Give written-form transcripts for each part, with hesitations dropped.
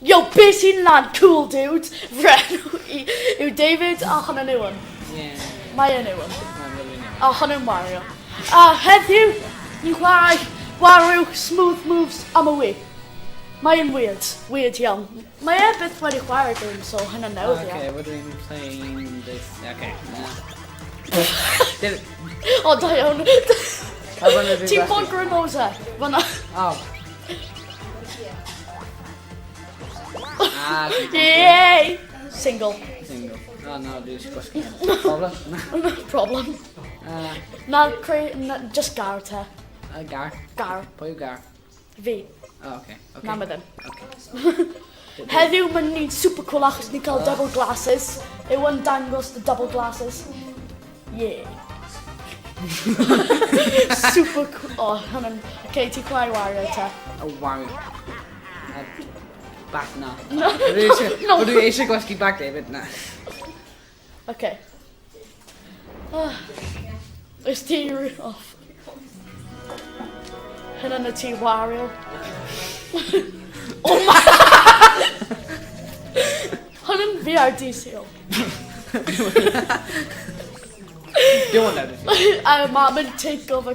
Yo, be sy'n lan, cool dudes? Fy enw i yw David a hwnna'n Iwan. Yeah. Mae e'n Iwan. Mae'n really nice. A hwnna'n Wario. A heddiw, ni'n chwarae Wario Smooth Moves am y Wii. Mae'n weird, weird iawn. Mae e byth wedi chwarae game, so hynna'n newydd Okay, iawn. we're doing playing this. Okay. David. O, da iawn. Pa fan ydw i'n Ti'n gwasgu? bod Granosa? Fyna. Oh. Ah, Yay! Single. single. Oh no, dwi'n eisiau gwasgu. Problem? Problem. Na, creu, na, just gar te. Gar. Gar. Pwy yw gar? Fi. Oh, okay. Okay. Na, mae ddim. Okay. Heddiw mae'n ni'n super cool achos ni'n cael double glasses. Yw yn dangos the double glasses. Yeah. super cool. Oh, hwnna'n... Okay, ti'n chwarae Wario te. Oh, wow. Back na. No. Dwi eisiau No. dwi eisiau gwasgu back, David. Na. Okay. Ah. Ys ti off. Hynna'n y ti Wario. oh my... Hwnna'n VRDC. Dwi'n want that. A mam yn take over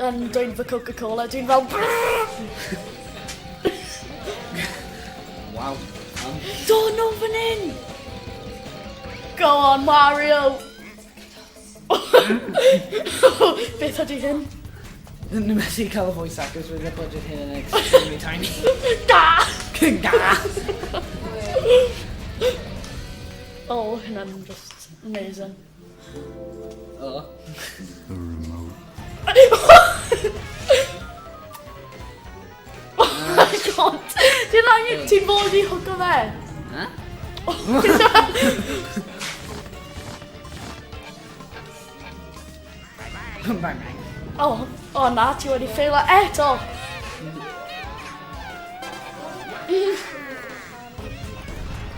yn dweud fy Coca-Cola. Dwi'n fel... Wow. Do no fan hyn! Go on, Mario! Beth ydy hyn? Dwi'n methu cael y voice actors with the budget hyn yn extremely tiny. Ga! Ga! Oh, hynna'n just amazing. Oh. The remote. Oh my god! Dwi'n angen ti'n fod i hwgo fe? Huh? Bang bang. Oh, oh na, ti wedi ffeilo eto!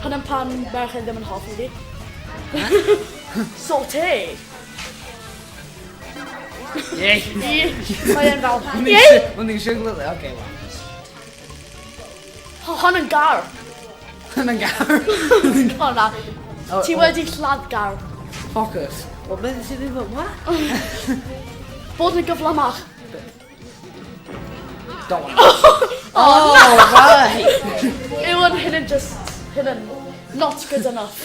Hwnna'n pan merched ddim yn hoffi fi. Saute! Yay! Mae e'n fel, yay! O'n i'n siwglo dde, okay, well. Hwn yn gar. Hwn yn gar. O na. Oh, Ti oh. wedi lladd gar. Focus. O, beth sydd ddim fel, what? Bod yn gyflymach. Don't. Oh, Oh, right! Yw yn hyn yn just, hyn yn not good enough.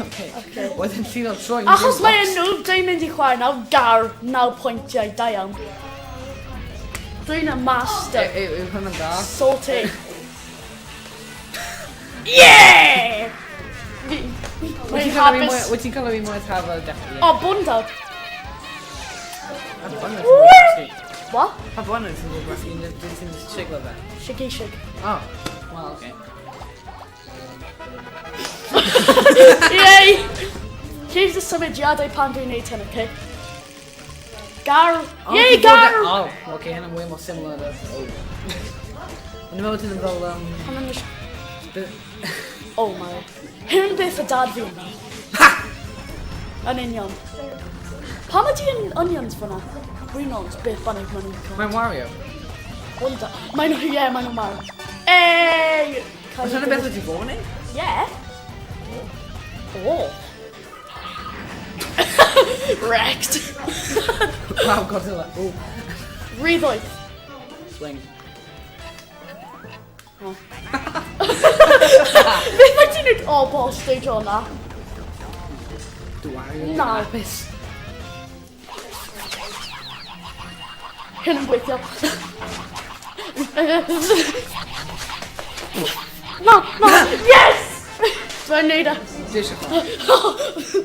Okay. Okay. Wedyn ti'n fel troi. Achos mae e'n noob, dwi'n mynd i chwarae nawr gar 9 pwyntiau, da iawn. Dwi'n y master. Yw hwn yn da? Salty. Yeah! Mae'n hapus. Wyt ti'n cael ei mwy tafel definitely? O, bwndel. Pa bwndel ti'n gwasgu? What? Pa bwndel ti'n gwasgu? Dwi'n ti'n just siglo fe? Shiggy shig. Oh, well, okay. Yay! Here's the symudiadau pan dwi'n neud hyn, okay? Gar! Oh, Yay, ti'n bod gar! Oh, okay, hynna'n way more similar to... Oh. O'n i'n meddwl ti'n fel... Hwnna'n Oh my. Hyn yn beth y dad fi yna. Yn union. Pam ydy yn onions fyna? Winons, beth bynnag maen nhw'n cael. Mae'n Wario. Wonder. Mae'n, ie, yeah, maen nhw'n marw. Ey! Oes hynny beth wyt ti'n fod yn ei? Yeah. Oh. Wrecked. Wow, Godzilla. Oh, Rhyddoedd. swing. Oh. Beth mae ti'n neud? Oh, boss stage o na. Do Wario. Na. Hapus. Hyn yn gweithio. Na, na, yes! Dwi'n neud e. Dwi eisiau chwarae.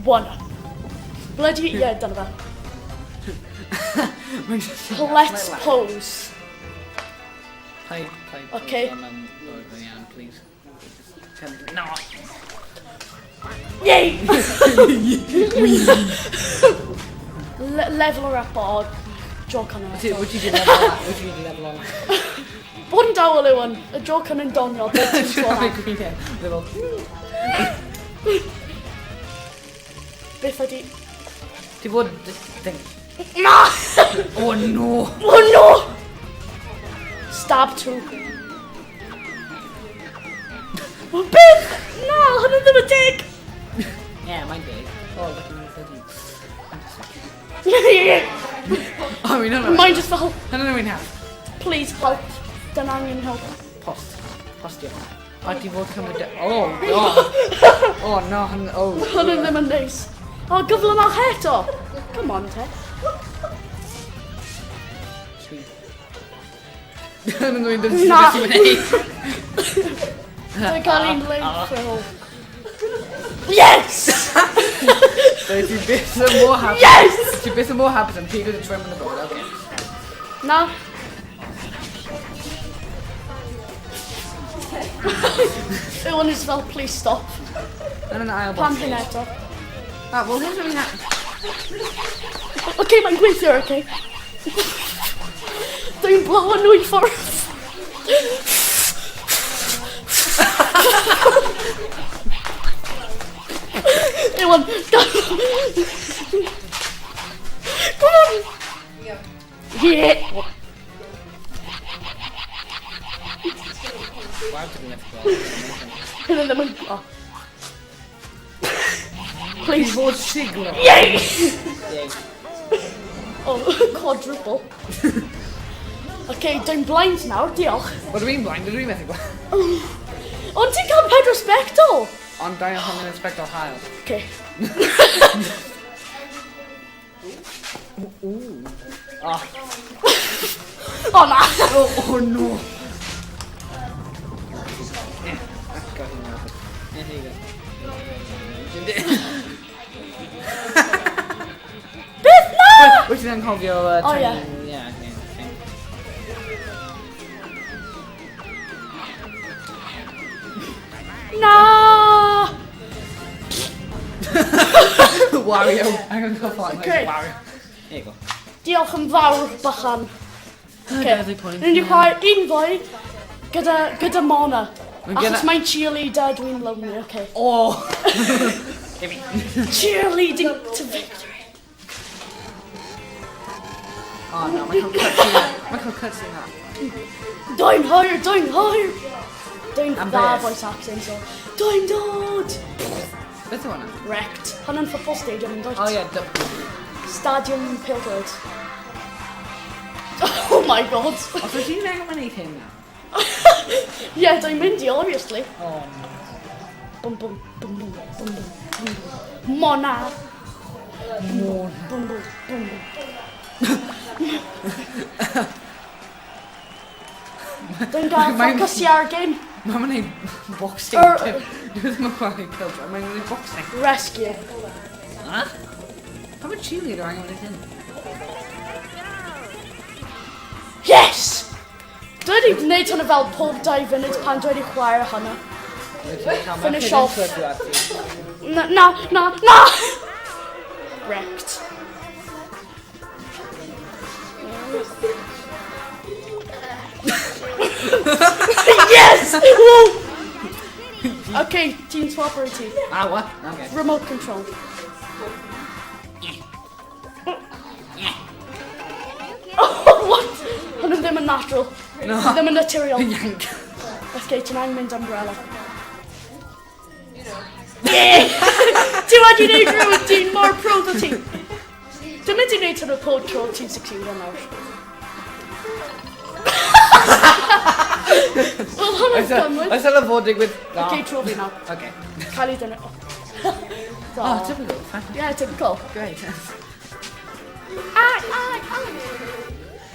One. Bloody, yeah, dyna fe. Mae'n just... Let's pose. Play, play. Okay. pose on and iawn, please. No. Yay! Level her up o joke yn Wyt ti di level on? Wyt ti di level on? Bod yn dawel yw yn, y joke yn doniol, beth ti'n sôn am? Level. Beth ydi... Ti bod... Thing. Na! Oh no! Oh no! Stab 2. Beth? Na, hwnna ddim yn deg! Ie, mae'n deg. Oh, look at me, 13. I mean, hwnna... Mae'n just fel... Hwnna ddim yn help. Please help. Dyn angen help. Post. Postio. A ti fod cymryd... Oh, god. Oh, no. Oh. Hwnna ddim yn neis. O, gyflymach eto. Come on, te. Sweet. Hwnna'n mynd yn Na. syth i wneud. Dwi'n cael un lein. Yes! So ti byth yn mor hapus. Yes! Ti byth yn mor hapus am pigo dy trim yn y bywyd, okay. Na. Yw is fel, please stop. Yn yn ail Pam boss. hyn eto? Ah, wel hyn dwi'n ha... Oce, mae'n gweithio, oce. Dwi'n blow nhw i ffwrdd. Iwan, Come on! Yeah! Waw, ti'n methu gweld. Hyn ddim yn... Oh. Please. Fod siglo. Yay! Yay. Oh, quadruple. Okay, dwi'n blind nawr, diolch. Wel, dwi'n blind, dwi'n methu gweld. Ond ti'n cael pedwar sbectol! Ond da iawn yn sbectol hael. Okay. Oh. Oh na! Oh, oh no! Yeah, got him out. Yeah, here you go. Beth na! Wyt ti'n anghofio... Oh, yeah. Yeah, yeah, okay. Na! Wario. I'm gonna go find Okay. Wario. There you go. Diolch yn fawr, bychan. Okay. Dau pwynt. Ni'n wedi chwarae un fwy gyda Mona. Mae'n Achos gynna- mae'n cheerleader, dwi'n lonely, okay. Oh! Give me. Cheerleading to victory. Oh no, mae'n cael cutscene. Mae'n cael cutscene na. Dwi'n hwyr, dwi'n hwyr! Dwi'n Am dda beth? voice acting, so... Dwi'n dod! Beth yw hwnna? Wrecked. Hwnna'n football stadium yn dod. Oh yeah, Stadium Pêl-droed. Oh my god. Os wyt ti'n meddwl mae'n neud hyn na? Yeah, dwi'n mynd i, obviously. Oh no. Bum bum bum bum bum bum bum bum. Mona! Mona. Bum bum bum bum. Dwi'n gael ffocysu ar y game. Mae'n gwneud boxing. Dwi ddim yn chwarae pêl-droed, mae'n gwneud boxing. Rescue. Ha? Pam y cheerleader angen gwneud hyn? Yes! Dwi wedi gwneud hwnna fel pob 2 funud pan dwi wedi chwarae hwnna. Finish off. Na, na, na, na! Wrecked. Yes! Whoa! Okay, team swap or ti. Ah, what? Okay. Remote control. Oh, what? Hwnnw ddim yn natural. No. Ddim yn naturiol. Yank. Okay, ti'n angen mynd umbrella. Yeah! Ti wedi gwneud rhywun ti'n mor pro o ti. Dwi'n mynd i wneud hwnnw pob tro ti'n succeed nawr. Wel, hwnna'n gymryd. Oes yna fod digwydd... Okay, tro fi nawr. Okay. Cael ei dyna. Oh, typical. Fantastic. Yeah, typical. Great. Ai, ai, ai.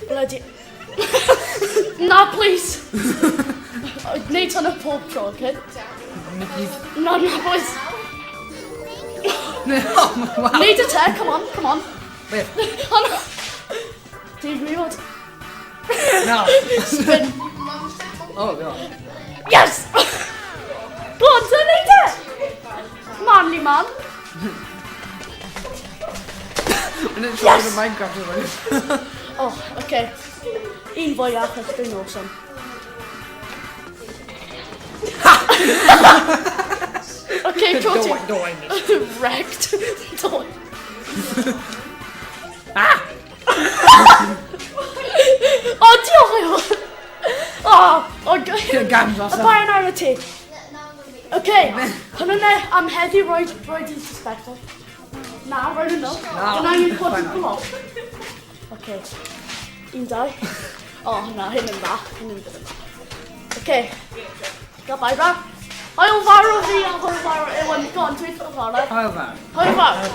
Bloody... Na, please. Wneud hwnna pob tro, okay? Mickey's... Na, na, boys. Oh, wow. Wneud y te, come on, come on. Wait. Hwnna. Ti'n gwybod? No. Spin. Oh, God. Yes! Go on, te, wneud e! Manly man. Yn y Yes! tro Minecraft yma. Oh, okay. Un fwy achos dwi'n awesome. Okay, tro ti. Do, I miss. Wrecked. Do. Ah! Oh, diolch Iwan. Oh! Oh, Gan dros Y bai yn ar y ti. Oce, hwnna ne am heddiw roed, roed i suspecto. Na, roed yn ôl. Na. Dyna ni'n quadruple. Oce. Un, dau. O, na, hyn yn dda. Hyn yn dda. Oce. Goodbye, bra. Hwyl farw fi a hwyl farw Iwan. Go on, dweud hwyl farw. Hwyl fawr. Hwyl fawr.